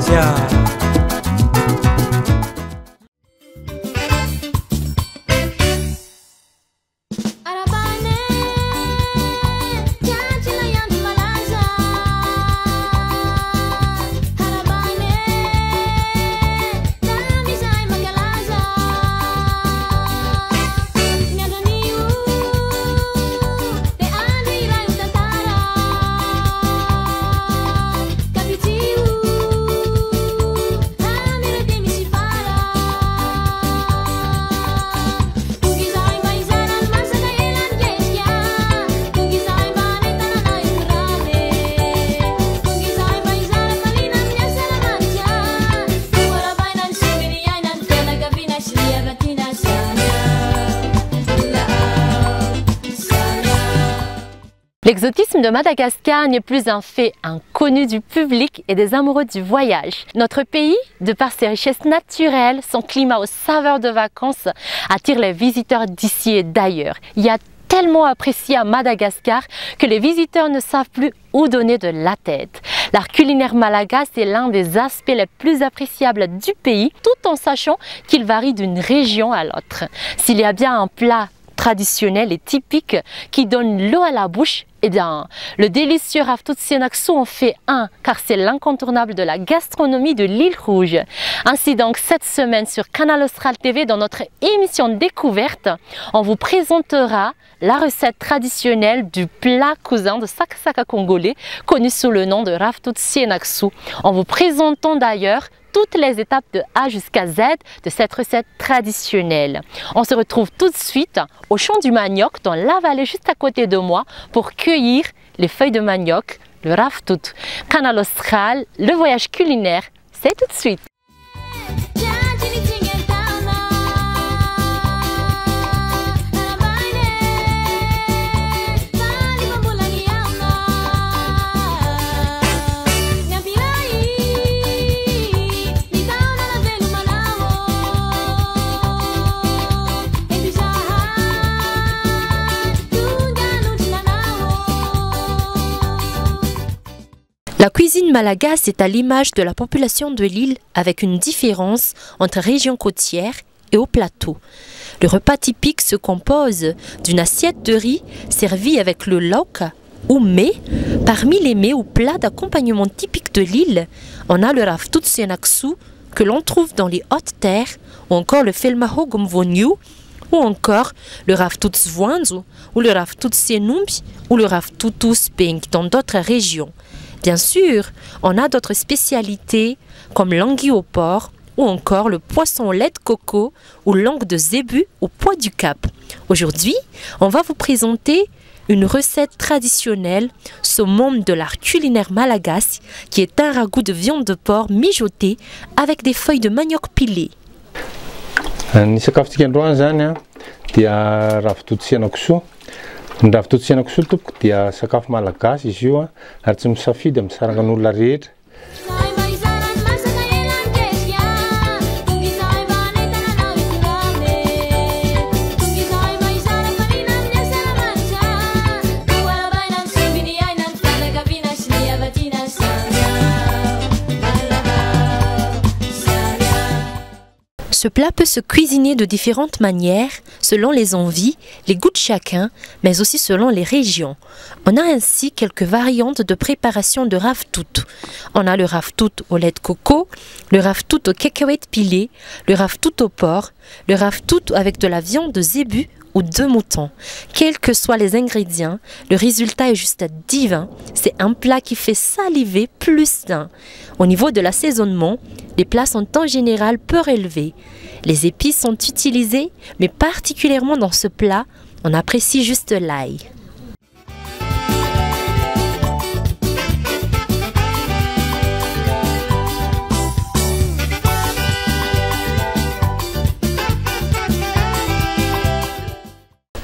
Malagasy a! L'exotisme de Madagascar n'est plus un fait inconnu du public et des amoureux du voyage. Notre pays, de par ses richesses naturelles, son climat aux saveurs de vacances, attire les visiteurs d'ici et d'ailleurs. Il y a tellement apprécié à Madagascar que les visiteurs ne savent plus où donner de la tête. L'art culinaire malagasy est l'un des aspects les plus appréciables du pays, tout en sachant qu'il varie d'une région à l'autre. S'il y a bien un plat traditionnel et typique qui donne l'eau à la bouche, eh bien, le délicieux ravitoto sy henakisoa en fait un, car c'est l'incontournable de la gastronomie de l'île Rouge. Ainsi donc, cette semaine sur Canal Austral TV, dans notre émission découverte, on vous présentera la recette traditionnelle du plat cousin de sakasaka congolais, connu sous le nom de ravitoto sy henakisoa. En vous présentant d'ailleurs toutes les étapes de A jusqu'à Z de cette recette traditionnelle. On se retrouve tout de suite au champ du manioc, dans la vallée juste à côté de moi, pour cueillir les feuilles de manioc, le ravitoto. Canal Austral, le voyage culinaire, c'est tout de suite. La cuisine malagasy est à l'image de la population de l'île, avec une différence entre région côtière et au plateau. Le repas typique se compose d'une assiette de riz servie avec le laoka ou mets. Parmi les mets ou plats d'accompagnement typiques de l'île, on a le ravitoto sy henakisoa que l'on trouve dans les hautes terres, ou encore le felmahogo amin'ny voanio, ou encore le ravitoto sy voanjo, ou le ravitoto sy hen'omby, ou le ravitoto sy bengy dans d'autres régions. Bien sûr, on a d'autres spécialités comme l'anguille au porc ou encore le poisson au lait de coco ou langue de zébu au pois du Cap. Aujourd'hui, on va vous présenter une recette traditionnelle, summum de l'art culinaire malagasy, qui est un ragoût de viande de porc mijoté avec des feuilles de manioc pilées. Ny sakafontsika androany zany a dia ravitoto sy henakisoa. Ny ravitoto sy henakisoa tompoko dia sakafo malagasy izy io a, ary tsy misafidy amin'ny sarangan'olona rehetra. Ce plat peut se cuisiner de différentes manières, selon les envies, les goûts de chacun, mais aussi selon les régions. On a ainsi quelques variantes de préparation de ravitoto. On a le ravitoto au lait de coco, le ravitoto au cacahuètes pilées, le ravitoto au porc, le ravitoto avec de la viande de zébu ou de mouton. Quels que soient les ingrédients, le résultat est juste divin. C'est un plat qui fait saliver plus d'un. Au niveau de l'assaisonnement, les plats sont en général peu relevés. Les épices sont utilisées, mais particulièrement dans ce plat, on apprécie juste l'ail.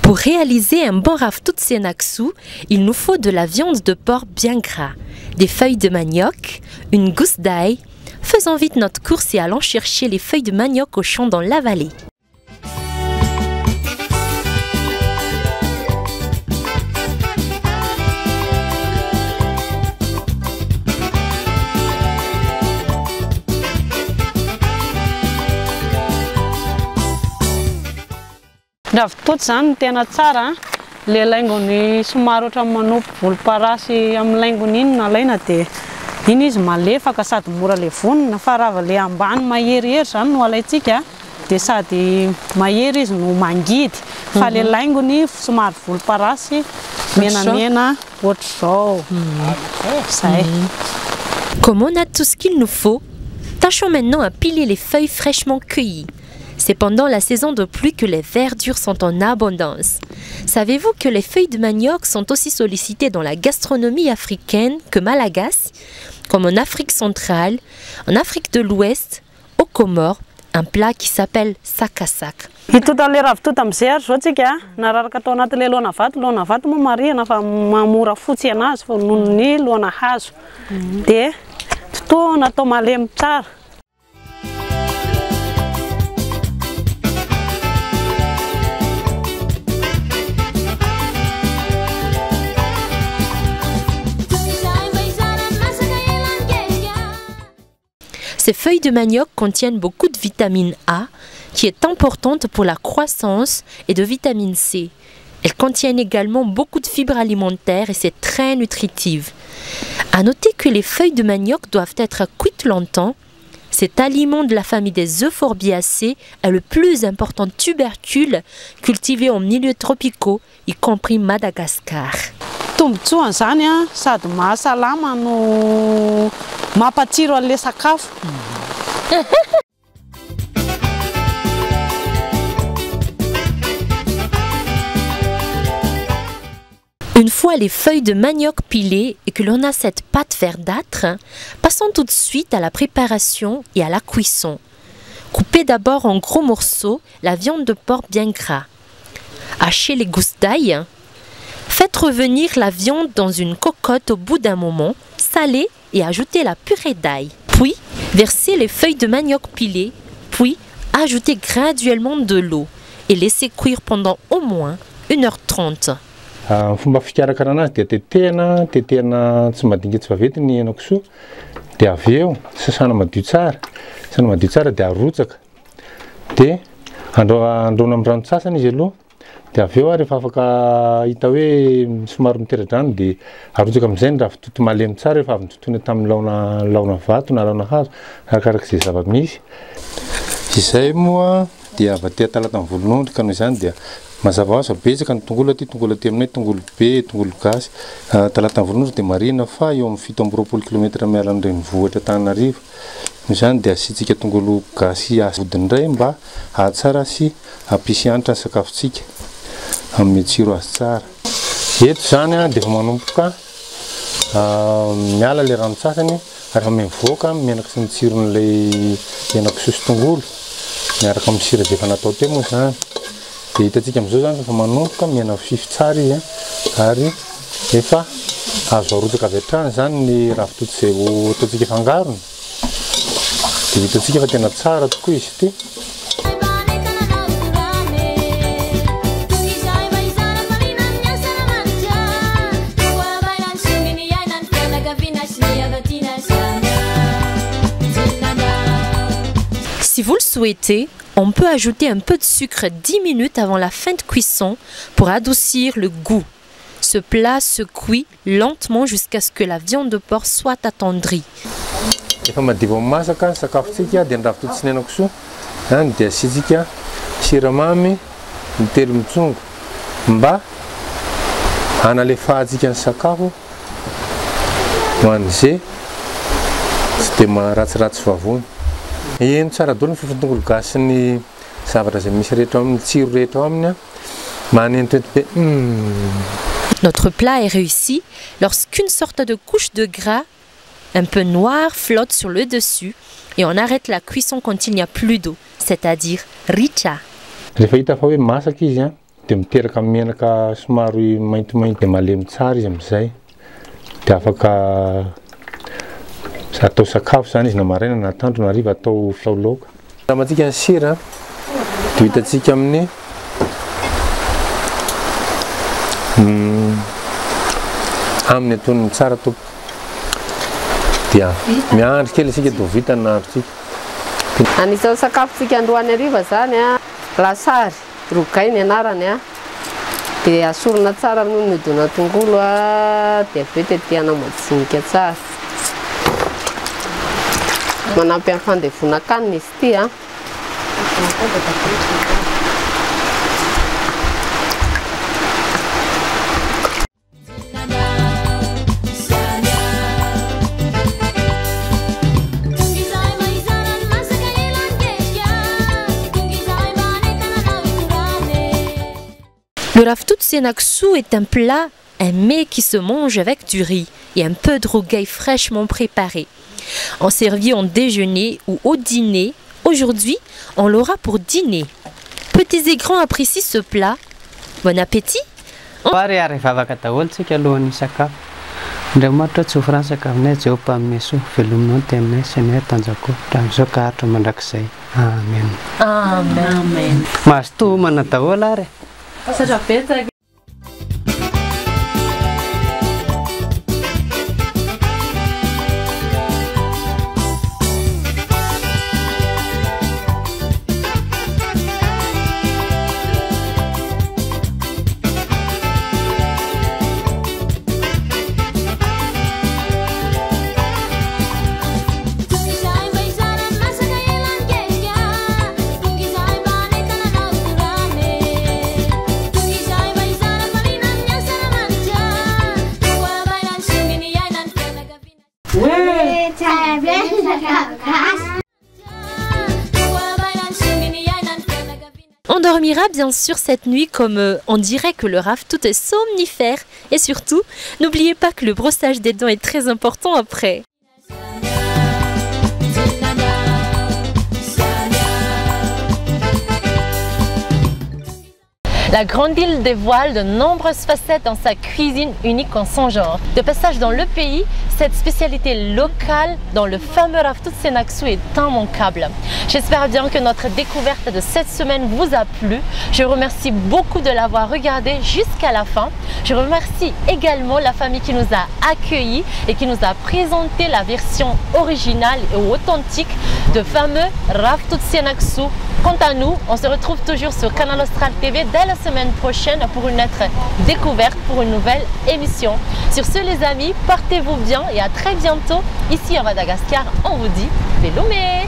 Pour réaliser un bon ravitoto sy henakisoa, il nous faut de la viande de porc bien gras, des feuilles de manioc, une gousse d'ail. Faisons vite notre course et allons chercher les feuilles de manioc au champ dans la vallée. Ravitoto zany no tena tsara a. Le laingony somary ohatran'ny manopy volomparasy amin'ny laingony iny no alaina dia iny izy malefaka sady mora levonina, fa raha vao le ambany maherihery zany no alaintsika dia sady mahery izy no mangidy, fa le laingony somary volomparasy menamena ohatr'izao. Zay. Comme on a tout ce qu'il nous faut, tâchons maintenant à piler les feuilles fraîchement cueillies. C'est pendant la saison de pluie que les verdures sont en abondance. Savez-vous que les feuilles de manioc sont aussi sollicitées dans la gastronomie africaine que malagasy, comme en Afrique centrale, en Afrique de l'Ouest, aux Comores, un plat qui s'appelle sakasaka. Hitoto an'ilay ravitoto amin'izay ary zao tsika nararaka tao anatin'ilay laona vato. Laona vato moa marihana fa mamora fotsy anazy fa noho ny laona hazo. Dia totoana atao malemy tsara. Ces feuilles de manioc contiennent beaucoup de vitamine A, qui est importante pour la croissance, et de vitamine C. Elles contiennent également beaucoup de fibres alimentaires et c'est très nutritive. À noter que les feuilles de manioc doivent être cuites longtemps. Cet aliment de la famille des euphorbiacées est le plus important tubercule cultivé en milieux tropicaux, y compris Madagascar. Tombontsoany zany a, sady mahasalama no mampatsiro an'ilay sakafo. Une fois les feuilles de manioc pilées et que l'on a cette pâte verdâtre, passons tout de suite à la préparation et à la cuisson. Coupez d'abord en gros morceaux la viande de porc bien gras. Hachez les gousses d'ail. Faites revenir la viande dans une cocotte au bout d'un moment, salez et ajoutez la purée d'ail. Puis, versez les feuilles de manioc pilées, puis ajoutez graduellement de l'eau et laissez cuire pendant au moins 1h30. Ny fomba fikarakarana azy dia tetehana, tetehana tsy madinika tsy vaventy ny henakisoa, dia avy eo sasana madio tsara, sasana madio tsara dia arotsaka, dia andrahoina amin'ny rano sasany izy aloha, dia avy eo rehefa afaka hita hoe somary mitera-drano dia arotsaka amin'izay ny ravitoto malemy tsara rehefa avy nitotoina tamin'ny laona vato na laona hazo, arakaraka izay zava-misy. Izay moa dia avy aty Talata Volonondry, ka noho izany dia mazava ho azy fa betsaka ny tongolo aty, tongolo aty aminay, tongolo be, tongolo gasy. Talata Volonondry dia marihina fa eo amin'ny 27 kilometatra miala ny renivohitra Antananarivo. Noho izany dia asiantsika tongolo gasy avodiny indray mba hahatsara sy hampisy hanitra ny sakafontsika, hanome tsiro azy tsara. Eto izany dia efa manomboka miala ilay rano sasany ary efa mivoaka menaka sy ny tsiron'ilay henakisoa sy tongolo miaraka amin'ny sira izay efa natao teo moa izany. Dia hitantsika amin'izao izany fa efa manomboka mihena fify tsara izy ary efa azo arotsaka avy hatrany izany ny ravitoto izay ho ataontsika fangarony. Dia hitantsika fa tena tsara tokoa izy ity. Si vous le souhaitez, on peut ajouter un peu de sucre 10 minutes avant la fin de cuisson pour adoucir le goût. Ce plat se cuit lentement jusqu'à ce que la viande de porc soit attendrie. Efa madiva masaka ny sakafontsika dia ny ravitoto sy ny henakisoa zany dia asiantsika siramamy ny telo mitsongo mba hanalefahantsika ny sakafo ho an'izay tsy dia maharatsiratsy vavony. Heno tsara daholo ny fofon-tongolo gasy sy ny zavatra izay misy rehetra ao aminy, ny tsiro rehetra ao aminy, manentoento be. Notre plat est réussi lorsqu'une sorte de couche de gras un peu noire flotte sur le dessus et on arrête la cuisson quand il n'y a plus d'eau, c'est-à-dire ritra. Rehefa hita fa hoe masaka izy dia miteraka menaka somary maintimainty dia malemy tsara izy amin'izay, dia afaka atao sakafo izany izy na maraina na atoandro na hariva atao atao laoka. Ramantsika ny sira dia hitantsika amin'ny amin'ny antonony tsara tompoko. Dia miandry kely isika dia ho vita ny nahandrontsika. Anisan'ny sakafontsika androany hariva zany a, lasary. Rougail ny anarany a. Dia asorina tsara aloha ny hodina tongolo a, dia avy eo tetehana madinika tsara. Manampy amin'ny fandevonan-kanina izy ity a. Le ravitoto sy henakisoa est un plat, un mets qui se mange avec du riz et un peu de rougail fraîchement préparé. On servi en déjeuner ou au dîner. Aujourd'hui, on l'aura pour dîner. Petits et grands apprécient ce plat. Bon appétit! Ary ary hivavaka daholo tsika alohan'ny hisakafo. Andriamanitra tsy ho fransaka aminay Jehovah mpanome soa, velominao ny teninay sy anay hatanjako hatramin'izao ka haharitra mandrakizay. Amen. Amen. Mazotoa homana daholo ary e. Misaotra betsaka. On dormira bien sûr cette nuit comme on dirait que le ravitoto est somnifère. Et surtout, n'oubliez pas que le brossage des dents est très important après. La Grande Île dévoile de nombreuses facettes dans sa cuisine unique en son genre. De passage dans le pays, cette spécialité locale dans le fameux ravitoto sy henakisoa est immanquable. J'espère bien que notre découverte de cette semaine vous a plu. Je remercie beaucoup de l'avoir regardé jusqu'à la fin. Je remercie également la famille qui nous a accueillis et qui nous a présenté la version originale et authentique de fameux ravitoto sy henakisoa. Quant à nous, on se retrouve toujours sur Canal Austral TV dès la semaine prochaine pour une autre découverte, pour une nouvelle émission. Sur ce, les amis, portez-vous bien et à très bientôt. Ici à Madagascar, on vous dit Veloma.